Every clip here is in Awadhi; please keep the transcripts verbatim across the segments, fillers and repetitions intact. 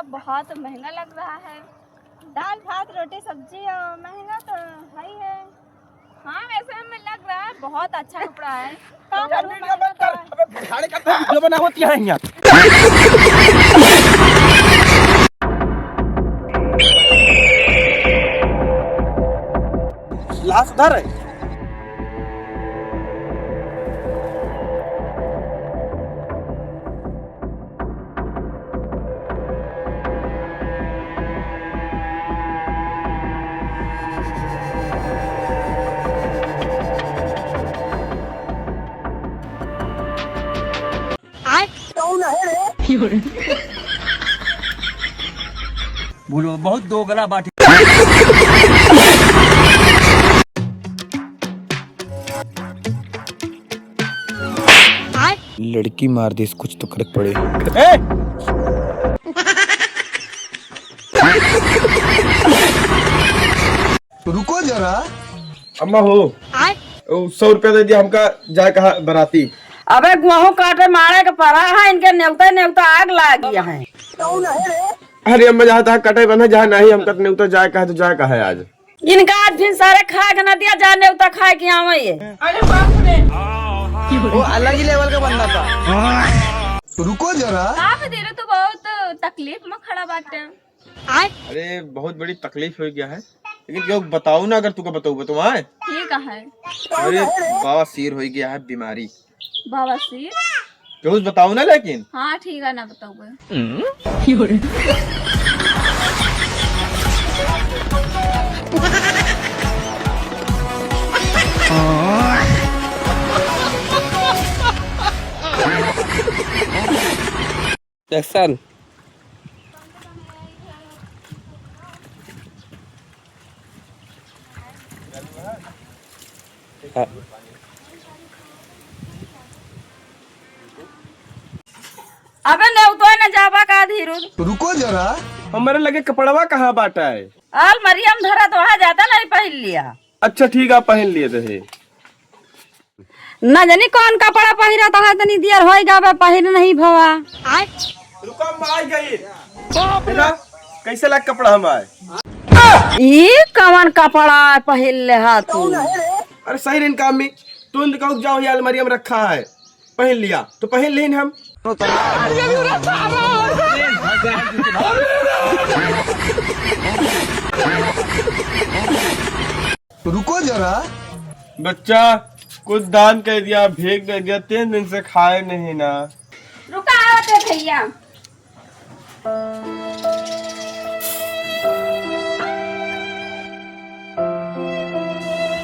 बहुत महंगा लग रहा है। दाल, भात, रोटी, सब्जी और महंगा तो है ही है। हाँ, वैसे हमें लग रहा है बहुत अच्छा कपड़ा है। का करूँ, महंगा तो है। अबे, वीडियो बनावत क्या है यहाँ? लाश उधर है। आय। कौन है रे? बोलो, बहुत दोगला बाटे। लड़की मार दिस, कुछ तो करे के पड़े। ए! रुको जरा। अम्मा हो, आय? ओ, सौ रुपया दे दिया हमका, जाए कहा बराती। अबे, गेहूं काटे मारे के पड़ा है, इनके नेवता नेवता आग लागी है। अरे अम्मा, जहाँ तहाँ कटे बना, जहाँ नहीं हमका तो नेवता जाए कहा, तो जाए कहा है आज। इनका आज फिर सारे खाए के ना दिया, जा नेवता खाए के आवे ये। अरे बाप रे। वो अलग ही लेवल का बंदा था। रुको जरा। का बे धीरू, तू बहुत तकलीफ में खड़ा बाटे। आय। अरे, बहुत बड़ी तकलीफ हो गया है, लेकिन केहू बताओ ना, अगर तुका बताऊबे तो आय। ठीक है। अरे, बवासीर हो गया है बीमारी। बवासीर? केहू से बताओ ना, लेकिन। हाँ, ठीक है, ना बताऊबे। Action। हाँ। अबे नेवतवा न जाबा का धीरू? रुको जरा। हमरे लगे कपड़वा कहाँ बाटा है? अलमरिया में धरा तो वहाँ जाता नहीं पहिर लिया। अच्छा ठीक है, पहिर लिए रहे। ना जानी कौन कपड़ा पहिरत है, तनी देर होई गवा, पहिर नहीं भवा। रुका, अम्मा आई गई। बाप रे। देखा, कैसे लाग कपड़ा हमार? ई कवन कपड़ा पहिर ले हा तू? अरे सही रही काम में, तू इनका जाओ, ये अलमारी में रखा है, पहिर लिया तो पहिर लेन हम। रुको जरा। बच्चा, कुछ दान कर दिया, भीख दे दिया, तीन दिन से खाए नहीं ना। रुका, आवत है भैया।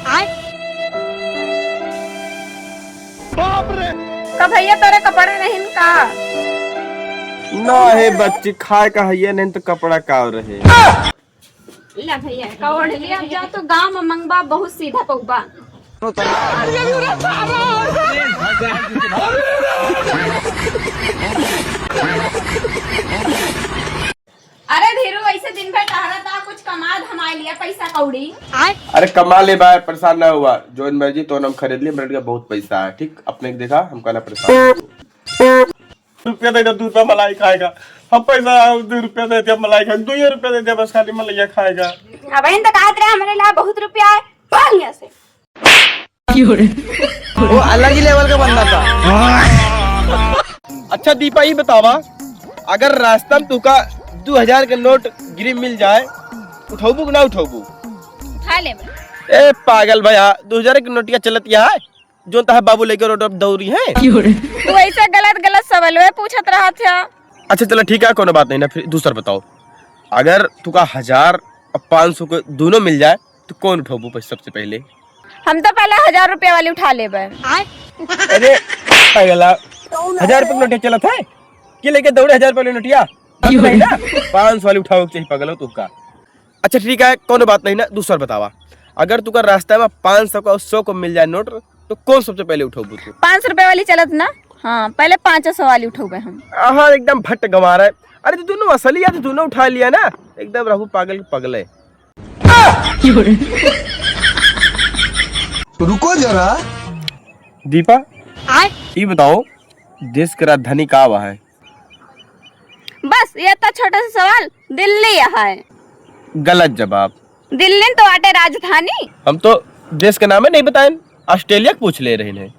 आय। बाप रे। का भैया, तोरे कपड़ा नहीं का? ना है बच्ची, खाए का है ये नहीं तो कपड़ा का रहे। ला भैया, का ओढ़ लिया, अब जा तो गाँव में मंगबा, बहुत सीधा पउबा। अरे धीरू, ऐसे दिन भर टहरा था, कुछ कमा धमा लिया पैसा कौड़ी। अरे कमा ले भाई, परेशान ना हुआ, जौन मर्जी तो हम खरीद लिए, मेरे लगे बहुत पैसा है, ठीक, अपने के देखा, हमका ना परेशान। रुपया दे दे, दू रुपया मलाई खाएगा। हम पैसा, दू रुपया दे दे, मलाई खाएगा। दू ही रुपया दे दे, बस खाली मलैया खाएगा। अब इन तो कहत रहे, हमरे ला बहुत रुपया है, भाग यहाँ से। वो अलग ही लेवल का बंदा था। अच्छा दीपा, ई बतावा, अगर रास्ता में तुका दू हजार के नोट गिरी मिल जाए, उठौबू कि ना उठौबू? उठा लेबे। ए पागल भैया, दू हजार के नोटिया चलत यहाँ है? जौन तोहार बाबू लइके रोड पर दौरी है। तू ऐसे गलत गलत सवालवे पूछत रहत ह। अच्छा चला ठीक है, कौनो बात नहीं ना, फिर दूसर बताओ, अगर तुका हजार और पाँच सौ के दोनों मिल जाए तो कौन उठौबू पैसा सबसे पहले? हम तो पहले हजार रुपया वाली उठा लेबे। अरे पगला, हजार रुपये के नोटिया चलत है कि लेके दौड़े हजार रुपये वाली नोटिया? बात नहीं ना, पाँच सौ वाली उठावे के चाहिए पगला तुका। अच्छा ठीक है, कौनो बात नहीं ना, दूसर बतावा, अगर तुका रास्ता में पाँच सौ का और सौ को मिल जाए नोट, तो कौन सबसे पहले उठौबू तू? पाँच सौ रुपया वाली चलत ना, हाँ, पहले पाँच सौ वाली उठौबे हम। हाँ, एकदम भट्ट गंवार है। अरे, तू दोनों असली है, तू दोनों उठा लिया ना, एकदम रहू पागल के पगले। रुको जरा। दीपा, आय? ई बताओ, देश के राजधानी का बा है? बस, ये तो छोटा सा सवाल, दिल्ली है। गलत जवाब। दिल्ली तो आटे राजधानी। हम तो देश के नामे नहीं बताएन, ऑस्ट्रेलिया के पूछ ले रहे हैं।